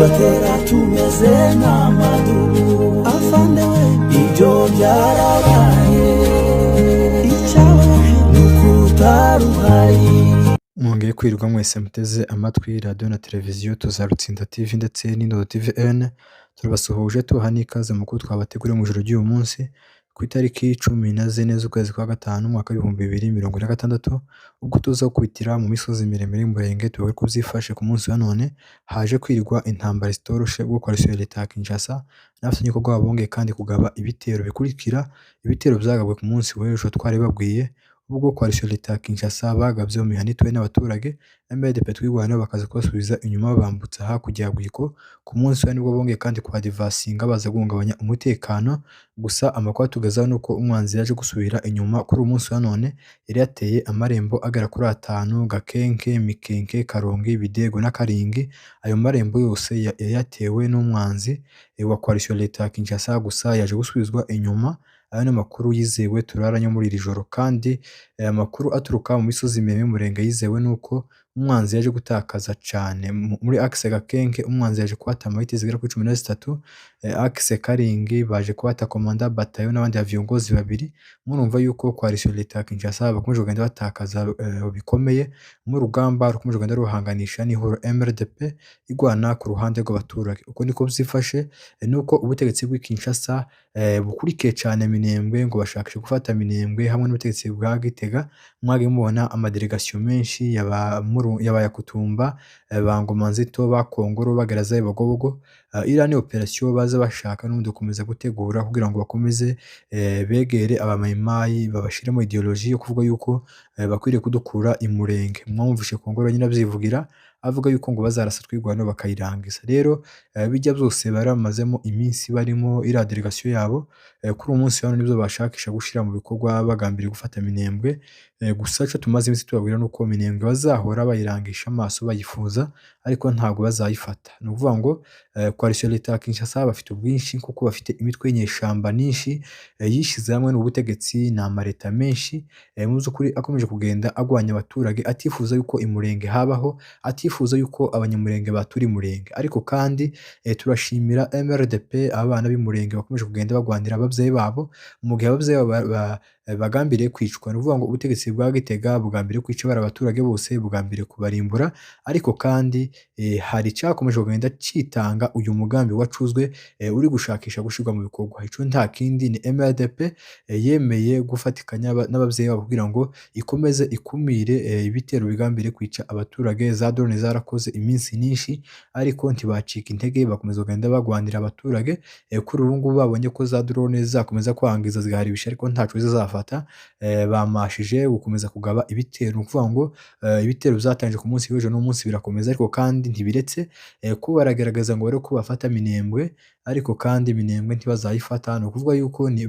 Tugatera tumeze nk'amadubu. Afande we, ibyo byarabaye, icyababaje ni uko utari uhari. Mwongeye kwirirwa mwese muteze amatwi radiyo na televiziyo Tuzarutsinda TV ndetse n'Indodo TV N. Turabasuhuje, tubaha n'ikaze mu makuru twabateguriye mu ijoro ry'uyu munsi, ku itariki 14 z'ukwezi kwa gatanu, umwaka w'2026, ubwo tuza gukubitira mu misozi miremire y'Umurenge, tuvuge ko byifashe ku munsi wa none. Haje kwirwa intambara zitoroshe, ubwo coalition ya leta ya Kinshasa n'abafatanyabikorwa babo bongeye kandi kugaba ibitero bikurikira ibitero byagabwe ku munsi w'ejo twari babwiye, ubwo coalition ya leta ya Kinshasa bagabye mu mihana ituwe n'abaturage, MRDP Twirwaneho bakaza kubasubiza inyuma, babambutsa hakurya ya Bwiko. Ku munsi wa nibwo bongeye kandi kuhadivasinga, baza guhungabanya umutekano. Gusa amakuru atugezaho ni uko umwanzi yaje gusubira inyuma. Kuri uyu munsi wa none yari yateye amarembo agera kuri atanu: Gakenke, Mikenke, Karongi, Bidego na Karingi. Ayo marembo yose yari yatewe n'umwanzi wa coalition ya leta ya Kinshasa, gusa yaje gusubizwa inyuma. Ayo ni amakuru yizewe turaranye muri iri joro. Kandi aya makuru aturuka mu misozi miremire y'Umurenge yizewe ni uko umwanzi yaje gutakaza cyane muri axe Gakenke. Umwanzi yaje kuhata maiti zigera kuri 13. Axe Karingi baje kuhata commandant bataillon n'abandi viongozi babiri. Murumva yuko coalition leta ya Kinshasa bakomeje kugenda batakaza bikomeye mu rugamba rukomeje kugenda ruhanganisha n'ihuriro MRDP igwana ku ruhande rw'abaturage. Uko niko byifashe, nuko ubutegetsi bw'i Kinshasa bukurikiye cyane Minembwe, ngo bashakishe gufata Minembwe hamwe n'ubutegetsi bwa Gitega. Mwagiye mubona amadelegation menshi y'aba Yakutumba, ba Ngoma Nzito, ba Kongoro, bagera za Bibogobogo. Iriya ni operation baza bashaka n'ubundi gukomeza gutegura kugira ngo bakomeze begere abamayimayi, babashiremo ideology yo kuvuga yuko bakwiriye kudukura i Murenge. Mwumvishe Kongoro nyine abyivugira, avuga yuko ngo bazarasa Twirwaneho bakayirangiza. Rero bijya byose bari bamazemo iminsi barimo iriya delegation yabo, kuri uyu munsi hano nibyo bashakisha gushyira mu bikorwa, bagambiriye gufata Minembwe. Gusa icyo tumaze iminsi tubabwira ni uko Minembwe bazahora bayirangisha amaso, bayifuza, ariko ntabwo bazayifata. Ni ukuvuga ngo coalition leta ya Kinshasa bafite ubwinshi, kuko bafite imitwe y'inyeshyamba nyinshi yishyize hamwe n'ubutegetsi, ni amaleta menshi mu by'ukuri akomeje kugenda agwanya abaturage, atifuza yuko i Murenge habaho, atifuza yuko Abanyamurenge batura i Murenge. Ariko kandi turashimira MRDP, abana b'i Murenge bakomeje kugenda bagwanira ababyeyi babo mu gihe ababyeyi babo bagambiriye kwicwa. Ni ukuvuga ngo ubutegetsi bwa Gitega bugambiriye kwica bariya abaturage bose, bugambiriye kubarimbura. Ariko kandi hari icyakomeje kugenda cyitanga uyu mugambi wacuzwe, uri gushakisha gushyirwa mu bikorwa. Icyo nta kindi, ni MRDP yemeye gufatikanya n'ababyeyi babo kugira ngo ikomeze ikumire ibitero bigambiriye kwica abaturage. Za drone zarakoze iminsi myinshi, ariko ntibacika intege, bakomeza kugenda bagwanira abaturage. Kuri ubu ngubu babonye ko za drone zizakomeza kwangiza, zigaharibisha, ariko ntaco zizafata. Bamashije gukomeza kugaba ibitero. Ni ukuvuga ngo ibitero byatangije ku munsi w'ejo n'umunsi birakomeza, ariko kandi ntibiretse ko baragaragaza ngo barebe ko bafata Minembwe, ariko kandi Minembwe ntibazayifata. Ni ukuvuga yuko ni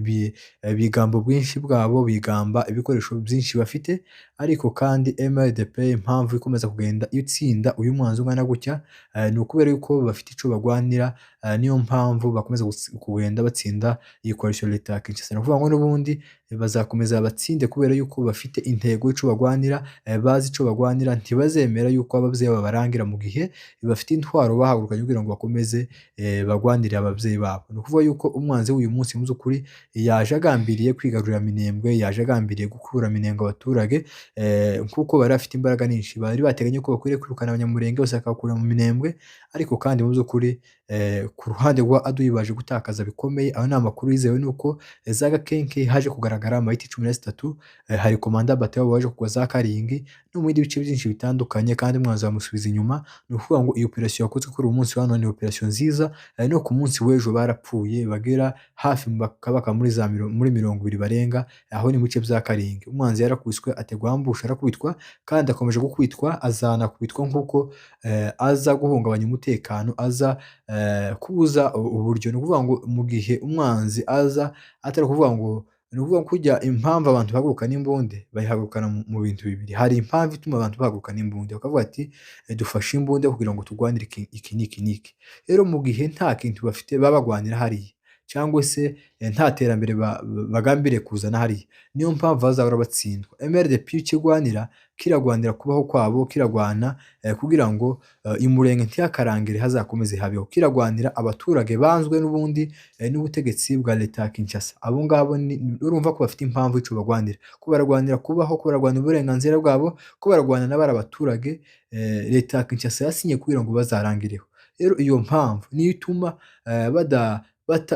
bigambo bwinshi bwabo, bigamba ibikoresho byinshi bafite, ariko kandi MRDP impamvu ikomeza kugenda itsinda uyu mwanzi ungana gutya ni ukubera yuko bafite ico bagwanira. Niyo mpamvu bakomeza kugenda batsinda iyi coalition leta ya Kinshasa. Ni ukuvuga ngo n'ubundi bazakomeza batsinde kubera yuko bafite intego y'ico bagwanira, bazi ico bagwanira. Ntibazemera yuko ababyeyi babo barangira mu gihe bafite intwaro bahagurukanye kugira ngo bakomeze bagwanirire ababyeyi babo. Ni ukuvuga yuko umwanzi w'uyu munsi mu by'ukuri yaje agambiriye kwigarurira Minembwe, yaje agambiriye gukura Minembwe abaturage, kuko bari bafite imbaraga nyinshi, bari bateganya ko bakwiriye kwirukana Abanyamurenge bose bakabakura mu Minembwe. Ariko kandi mu by'ukuri ku ruhande rwa adui baje gutakaza bikomeye. Ayo ni amakuru yizewe, ni uko za Gakenke haje kugaragara maiti 13, hari commandant bataillon waje kugwa za Karingi no mu bindi bice byinshi bitandukanye, kandi umwanzi bamusubiza inyuma. Ni ukuvuga ngo iyi operation yakozwe kuri uyu munsi wa none ni operation nziza. No ku munsi w'ejo barapfuye bagera hafi bakabaka muri 20 barenga, aho ni mu bice bya Karingi. Umwanzi yarakubiswe, ategwa ambush, arakubitwa, kandi akomeje gukubitwa, azanakubitwa nk'uko aza guhungabanya umutekano, aza kubuza uburyo. Ni ukuvuga ngo mu gihe umwanzi aza atari ukuvuga ngo, ni ukuvuga ko kujya impamvu abantu bahaguruka n'imbunde, bayihagurukana mu bintu bibiri. Hari impamvu ituma abantu bahaguruka n'imbunde, bakavuga ati: "Dufashe imbunde kugira ngo turwanire iki, iki n'iki n'iki." Rero mu gihe nta kintu bafite baba bagwanira hariya. cyangwa se nta terambere bagambiriye kuzana hariya. Niyo mpamvu bazahora batsindwa. MRDP icyo irwanira, kiragwanira kubaho kwabo, kiragwana kugira ngo Imurenge ntihakarangire, hazakomeze habeho. Kiragwanira abaturage banzwe n'ubundi n'ubutegetsi bwa leta ya Kinshasa. Abo ngabo urumva ko bafite impamvu y'ico bagwanira, ko baragwanira kubaho, ko baragwanira uburenganzira bwabo, ko baragwana n'abari abaturage leta ya Kinshasa yasinye kugira ngo bazarangireho. Rero iyo mpamvu niyo ituma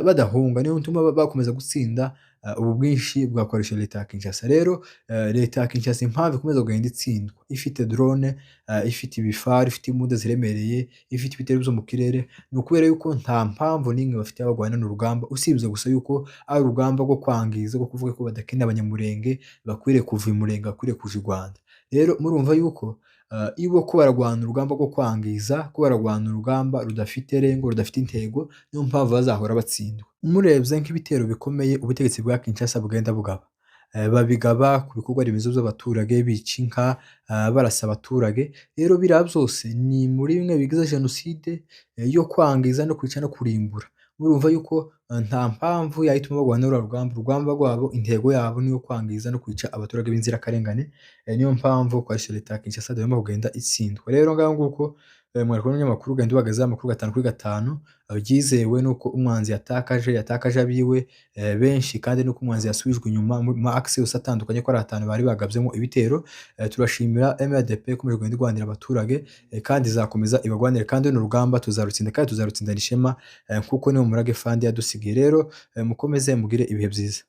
badahunga, niyo ituma bakomeza gutsinda ubu bwinshi bwakoresha leta ya Kinshasa. Rero leta ya Kinshasa impamvu ikomeza kugenda itsindwa, ifite drone, ifite ibifaru, ifite imbunda ziremereye, ifite ibitero byo mu kirere, ni ukubera yuko nta mpamvu n'imwe bafite bagwana urugamba, usibye gusa yuko ari urugamba rwo kwangiza, rwo kuvuga ko badakeneye Abanyamurenge, bakwiriye kuva i Murenge, bakwiriye kuja i Rwanda. Rero murumva yuko ibo ko baragwana urugamba rwo kwangiza, ko baragwana urugamba rudafite rengo, rudafite intego, niyo mpamvu bazahora batsindwa. Murebye nk'ibitero bikomeye ubutegetsi bwa Kinshasa bugenda bugaba, babigaba ku bikorwa remezo by'abaturage, bica inka, barasa abaturage. Rero biriya byose ni muri bimwe bigize jenoside yo kwangiza no kwica no kurimbura. Murumva yuko nta mpamvu yahituma bagwana ruriya rugamba. Urugamba rwabo, intego yabo ni iyo kwangiza no kwica abaturage b'inzirakarengane. Niyo mpamvu koalisiyo leta ya Kinshasa idahwema kugenda itsindwa. Rero ngaho nguko, mwari kumwe n'umunyamakuru ugenda ubagezaho amakuru gatanu kuri gatanu, byizewe nuko umwanzi yatakaje abiwe benshi, kandi nuko umwanzi yasubijwe inyuma mu ma axe yose atandukanye ko ari atanu bari bagabyemo ibitero. Turashimira MRDP ikomeje kugenda irwanira abaturage, kandi izakomeza ibagwanire, kandi runo rugamba tuzarutsinda, kandi tuzarutsindana ishema, kuko niwo murage Fandi yadusigiye. Rero mukomeze mugire ibihe byiza.